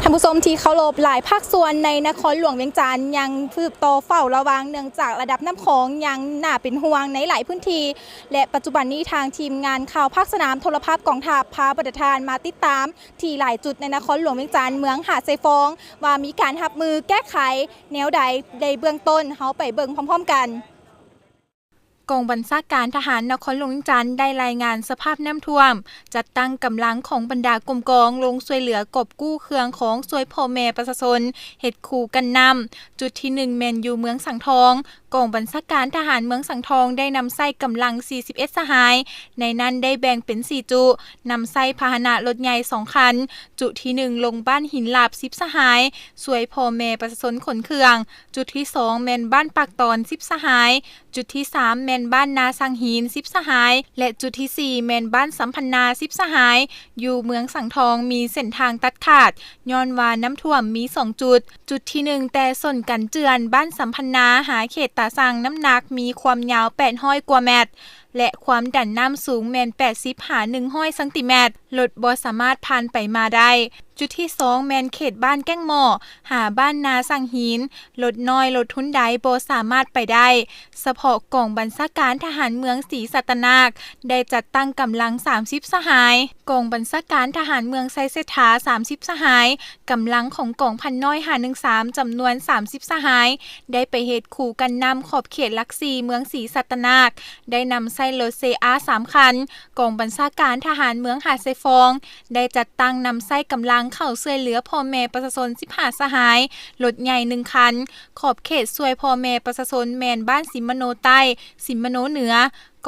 ທ່ານຜູ້ຊົມທີ່ເຄົາລົບ, ຫຼາຍພາກສ່ວນໃນນະຄອນຫຼວງວຽງຈັນຍັງສືບຕໍ່ເຝົ້າລະວັງ ເນື່ອງຈາກລະດັບນ້ຳຂອງຍັງໜ້າເປັນຫ່ວງໃນຫຼາຍພື້ນທີ່ ແລະ ປັດຈຸບັນນີ້ທາງທີມງານຂ່າວພາກສະໜາມໂທລະພາບກອງທັບ ພາບັນດາທ່ານມາຕິດຕາມທີ່ຫຼາຍຈຸດໃນນະຄອນຫຼວງວຽງຈັນ ເມືອງຫາດຊາຍຟອງ ວ່າມີການຮັບມືແກ້ໄຂແນວໃດໃນເບື້ອງຕົ້ນ. ເຮົາໄປເບິ່ງພ້ອມໆກັນ. ກອງບັນຊາການທະຫານນະຄອນຫຼວງວຽງຈັນໄດ້ລາຍງານສະພາບນ້ຳຖ້ວມ, ຈັດຕັ້ງກຳລັງຂອງບັນດາກົມກອງລົງຊ່ວຍເຫຼືອກອບກູ້ເຄື່ອງຂອງ ຊ່ວຍພໍ່ແມ່ປະຊາຊົນເຮັດຄູກັ້ນນ້ຳ. ຈຸດທີໜຶ່ງແມ່ນຢູ່ເມືອງສັງທອງ, ກອງບັນຊາການທະຫານເມືອງສັງທອງໄດ້ນຳໃຊ້ກຳລັງສີ່ສິບເອັດສະຫາຍ, ໃນນັ້ນໄດ້ແບ່ງເປັນສີ່ຈຸ, ນຳໃຊ້ພາຫະນະລົດໃຫຍ່ສອງຄັນ. ຈຸດທີໜຶ່ງລົງບ້ານຫີນລາບສິບສະຫາຍ, ຊ່ວຍພໍ່ແມ່ປະຊາຊົນຂົນເຄື່ອງ. ຈຸດທີສອງແມ່ນບ້ານປາກຕອນສິບສະຫາຍ, ຈຸດທີສາມແມ່ນບ້ານນາສັງຫີນສິບສະຫາຍ ແລະ ຈຸດທີສີ່ແມ່ນບ້ານສຳພັນນາສິບສະຫາຍ. ຢູ່ເມືອງສັງທອງມີເສັ້ນທາງຕັດຂາດ ຍ້ອນວ່ານ້ຳຖ້ວມມີສອງຈຸດ. ຈຸດທີໜຶ່ງແຕ່ສົ້ນກັນເຈື່ອນບ້ານສຳພັນນາຫາເຂດຕາສັງ ນ້ຳໜັກມີຄວາມຍາວແປດຮ້ອຍກວ່າແມັດ ແລະ ຄວາມດັນນ້ຳສູງແມ່ນແປດສິບຫາໜຶ່ງຮ້ອຍຊັງຕີແມັດ, ລົດບໍ່ສາມາດຜ່ານໄປມາໄດ້. ຈຸດທີສອງແມ່ນເຂດບ້ານແກ້ງໝໍ້ຫາບ້ານນາສັງຫີນ, ລົດນ້ອຍລົດຮຸນໃດບໍ່ສາມາດໄປໄດ້. ສະເພາະກອງບັນຊາການທະຫານເມືອງສີສັດຕະນາກໄດ້ຈັດຕັ້ງກຳລັງສາມສິບສະຫາຍ, ກອງບັນຊາການທະຫານເມືອງໄຊເສດຖາສາມສິບສະຫາຍ, ກຳລັງຂອງກອງພັນນ້ອຍຫ້າໜຶ່ງສາມຈຳນວນສາມສິບສະຫາຍ ໄດ້ໄປເຮັດຄູກັ້ນນ້ຳຂອບເຂດຫຼັກສີ່ເມືອງສີສັດຕະນາກ, ໄດ້ນຳໃຊ້ລົດເຊອາສາມຄັນ. ກອງບັນຊາການທະຫານເມືອງຫາດຊາຍຟອງ ໄດ້ຈັດຕັ້ງນຳໃຊ້ກຳລັງເຂົ້າຊ່ວຍເຫຼືອພໍ່ແມ່ປະຊາຊົນສິບຫ້າສະຫາຍ, ລົດໃຫຍ່ໜຶ່ງຄັນ. ຂອບເຂດຊ່ວຍພໍ່ແມ່ປະຊາຊົນແມ່ນບ້ານສິມມະໂນໃຕ້, ສິມມະໂນເໜືອ.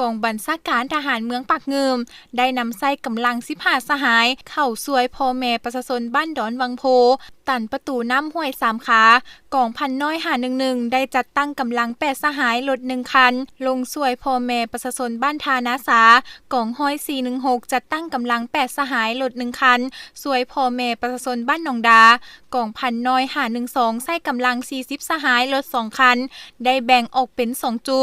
ກອງບັນຊາການທະຫານເມືອງປາກງື່ມ ໄດ້ນຳໃຊ້ກຳລັງສິບຫ້າສະຫາຍ ເຂົ້າຊ່ວຍພໍ່ແມ່ປະຊາຊົນບ້ານດອນວັງໂພ, ຕັນປະຕູນ້ຳຫ້ວຍສາມຂາ. ກອງພັນນ້ອຍຫ້າໜຶ່ງໜຶ່ງໄດ້ຈັດຕັ້ງກຳລັງແປດສະຫາຍ, ລົດໜຶ່ງຄັນ ລົງຊ່ວຍພໍ່ແມ່ປະຊາຊົນບ້ານທ່ານາສາ. ກອງຮ້ອຍສີ່ໜຶ່ງຫົກຈັດຕັ້ງກຳລັງແປດສະຫາຍ, ລົດໜຶ່ງຄັນ ຊ່ວຍພໍ່ແມ່ປະຊາຊົນບ້ານໜອງດາ. ກອງພັນນ້ອຍຫ້າໜຶ່ງສອງໃຊ້ກຳລັງສີ່ສິບສະຫາຍ, ລົດສອງຄັນ ໄດ້ແບ່ງອອກເປັນສອງຈຸ.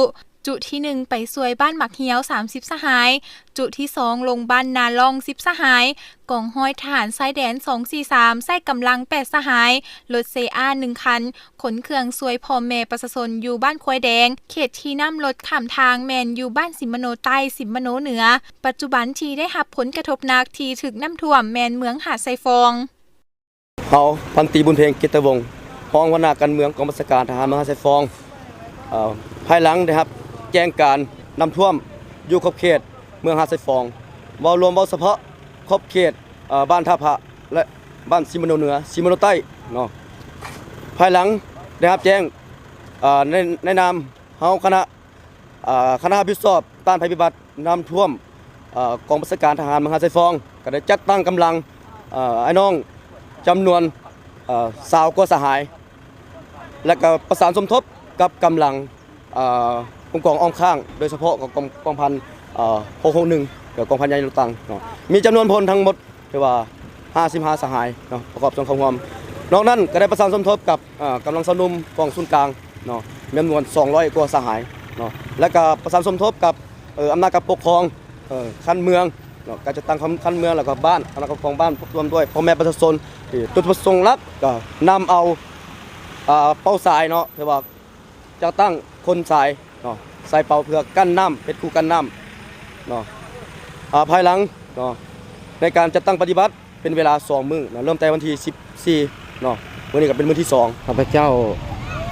ຈຸທີໜຶ່ງໄປຊ່ວຍບ້ານໝາກຮຽວສາມສິບສະຫາຍ, ຈຸທີສອງລົງບ້ານນາລ່ອງສິບສະຫາຍ. ກອງຮ້ອຍທະຫານຊາຍແດນສອງສີ່ສາມໃຊ້ກຳລັງແປດສະຫາຍ, ລົດເຊອາໜຶ່ງຄັນ ຂົນເຄື່ອງຊ່ວຍພໍ່ແມ່ປະຊາຊົນຢູ່ບ້ານຄວາຍແດງ. ເຂດທີ່ນ້ຳລົດຂ້າມທາງແມ່ນຢູ່ບ້ານສິມມະໂນໃຕ້, ສິມມະໂນເໜືອ. ປັດຈຸບັນທີ່ໄດ້ຮັບຜົນກະທົບໜັກທີ່ຖືກນ້ຳຖ້ວມແມ່ນເມືອງຫາດຊາຍຟອງ. ເຮົາ ພັນຕີ ບຸນເພັງ ກິດຕະວົງ ຮອງຫົວໜ້າການເມືອງກອງບັນຊາການທະຫານເມືອງຫາດຊາຍຟອງ ເອີ ພາຍຫຼັງໄດ້ຮັບແຈ້ງການນ້ຳຖ້ວມຢູ່ຂອບເຂດເມືອງຫາດຊາຍຟອງ ເວົ້າລວມ ເວົ້າສະເພາະຂອບເຂດ ເອີ ບ້ານທ່າພະ ແລະ ບ້ານສີມະໂນເໜືອ ສີມະໂນໃຕ້ເນາະ. ພາຍຫຼັງໄດ້ຮັບແຈ້ງ ເອີ ໃນ ໃນນາມເຮົາຄະນະ ເອີ ຄະນະຮັບຜິດຊອບຕ້ານໄພພິບັດນ້ຳຖ້ວມ ເອີ ກອງບັນຊາການທະຫານເມືອງຫາດຊາຍຟອງ ກໍໄດ້ຈັດຕັ້ງກຳລັງ ເອີ ອ້າຍນ້ອງຈຳນວນ ເອີ ຊາວກວ່າສະຫາຍ ແລະ ກໍປະສານສົມທົບກັບກຳລັງ ເອີ ກົມກອງອ້ອມຂ້າງ ໂດຍສະເພາະກໍກອງ ກອງພັນ ເອີ ຫົກຫົກໜຶ່ງ ກໍກອງພັນໃຫຍ່ລົດຕັງເນາະ ມີຈຳນວນພົນທັງໝົດ ຖືວ່າຫ້າສິບຫ້າສະຫາຍເນາະ ປະກອບສ່ວນເຂົ້າຮ່ວມ. ນອກນັ້ນກໍໄດ້ປະສານສົມທົບກັບ ເອີ ກຳລັງຊາວໜຸ່ມກອງສູນກາງເນາະ ຈຳນວນສອງຮ້ອຍກວ່າສະຫາຍເນາະ ແລະ ກໍປະສານສົມທົບກັບ ເອີ ອຳນາດການປົກຄອງ ເອີ ຂັ້ນເມືອງເນາະ ການຈັດຕັ້ງຂັ້ນ ຂັ້ນເມືອງ ແລ້ວກໍບ້ານ ອຳນາດການປົກຄອງບ້ານ ລວມດ້ວຍພໍ່ແມ່ປະຊາຊົນ. ເອີ ຈຸດປະສົງຫຼັກກໍນຳເອົາ ອາ ເປົ້າສາຍເນາະ ຖືວ່າ ຈັດຕັ້ງຂົນສາຍເນາະ ສາຍເປົາເພື່ອກັ້ນນ້ຳ ເຮັດຄູກັ້ນນ້ຳເນາະ. ອາ ພາຍຫຼັງເນາະ ໃນການຈັດຕັ້ງປະຕິບັດເປັນເວລາສອງມື້ເນາະ ເລີ່ມແຕ່ວັນທີສິບສີ່ເນາະ ມື້ນີ້ກໍເປັນມື້ທີສອງ. ຂ້າພະເຈົ້າ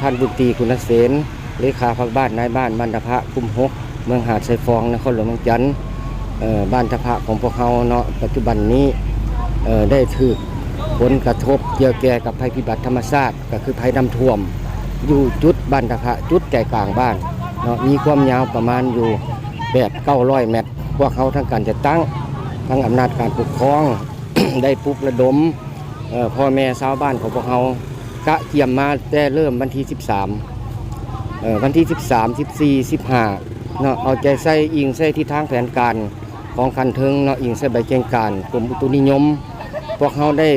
ທ່ານ ບຸນຕີ ຄຸນນະເສນ ເລຂາພັກບ້ານນາຍບ້ານ ບ້ານທ່າພະ ກຸ່ມຫົກ ເມືອງຫາດຊາຍຟອງ ນະຄອນຫຼວງວຽງຈັນ. ເອີ ບ້ານທ່າພະຂອງພວກເຮົາເນາະ ປັດຈຸບັນນີ້ ເອີ ໄດ້ຖືກຜົນກະທົບກ່ຽວແກ່ກັບໄພພິບັດທຳມະຊາດ ກໍຄືໄພນ້ຳຖ້ວມ ຢູ່ຈຸດບ້ານທ່າພະ ຈຸດໃຈກາງບ້ານເນາະ ມີຄວາມຍາວປະມານຢູ່ແປດເກົ້າຮ້ອຍແມັດ. ພວກເຮົາທາງການຈັດຕັ້ງ ທາງອຳນາດການປົກຄອງ ໄດ້ປຸກລະດົມ ເອີ ພໍ່ແມ່ຊາວບ້ານຂອງພວກເຮົາ ກະກຽມມາແຕ່ເລີ່ມວັນທີສິບສາມ ເອີ ວັນທີສິບສາມ ສິບສີ່ ສິບຫ້າເນາະ ເອົາໃຈໃສ່ ອີງໃສ່ທິດທາງແຜນການຂອງຂັ້ນເທິງເນາະ ອີງໃສ່ໃບແຈ້ງການກົມອຸຕຸນິຍົມ ພວກເຮົາໄດ້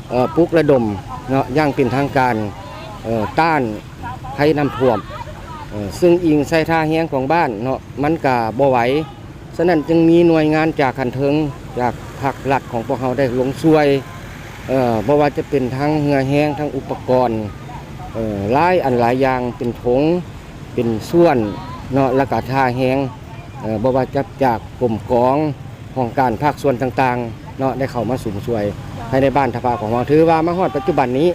ເອີ ປຸກລະດົມເນາະ ຢ່າງເປັນທາງການ ເອີ ຕ້ານໄພນ້ຳຖ້ວມ ເອີ ຊຶ່ງອີງໃສ່ທ່າແຮງຂອງບ້ານເນາະ ມັນກະບໍ່ໄຫວ. ສະນັ້ນຈຶ່ງມີໜ່ວຍງານຈາກຂັ້ນເທິງ ຈາກພາກລັດຂອງພວກເຮົາໄດ້ລົງຊ່ວຍ ເອີ ບໍ່ວ່າຈະເປັນທັງເຮືອແຮງ ທັງອຸປະກອນ ເອີ ຫຼາຍອັນຫຼາຍຢ່າງ ເປັນຖົງ ເປັນສ່ວນເນາະ ແລ້ວກະທ່າແຮງ ເອີ ບໍ່ວ່າຈະຈາກກົມກອງ ຫ້ອງການພາກສ່ວນຕ່າງໆເນາະ ໄດ້ເຂົ້າມາສຸມຊ່ວຍພາຍໃນບ້ານທ່າພ້າວຂອງເຮົາ. ຖືວ່າມາຮອດປັດຈຸບັນນີ້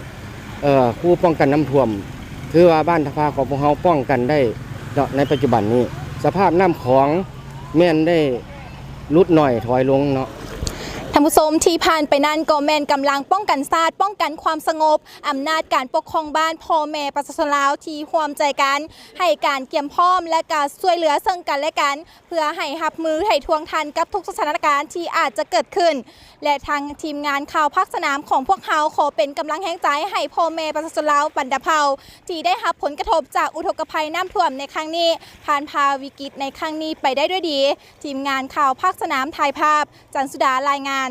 ເອີ ຄູປ້ອງກັນນ້ຳຖ້ວມ ຖືວ່າບ້ານທ່າພ້າວຂອງພວກເຮົາປ້ອງກັນໄດ້ເນາະ ໃນປັດຈຸບັນນີ້ ສະພາບນ້ຳຂອງແມ່ນໄດ້ຫຼຸດໜ້ອຍຖອຍລົງເນາະ. ທ່ານຜູ້ຊົມ ທີ່ຜ່ານໄປນັ້ນກໍແມ່ນກຳລັງປ້ອງກັນຊາດ ປ້ອງກັນຄວາມສະຫງົບ ອຳນາດການປົກຄອງບ້ານ ພໍ່ແມ່ປະຊາຊົນລາວທີ່ຮ່ວມໃຈກັນ ໃຫ້ການກຽມພ້ອມ ແລະ ການຊ່ວຍເຫຼືອເຊິ່ງກັນແລະກັນ ເພື່ອໃຫ້ຮັບມື ໃຫ້ທ່ວງທັນກັບທຸກສະຖານະການທີ່ອາດຈະເກີດຂຶ້ນ ແລະ ທາງທີມງານຂ່າວພາກສະໜາມຂອງພວກເຮົາ ຂໍເປັນກຳລັງແຮງໃຈໃຫ້ພໍ່ແມ່ປະຊາຊົນລາວບັນດາເຜົ່າ ທີ່ໄດ້ຮັບຜົນກະທົບຈາກອຸທົກກະໄພນ້ຳຖ້ວມໃນຄັ້ງນີ້ ຜ່ານຜ່າວິກິດໃນຄັ້ງນີ້ໄປໄດ້ດ້ວຍດີ. ທີມງານຂ່າວພາກສະໜາມ ຖ່າຍພາບ, ຈັນສຸດາ ລາຍງານ.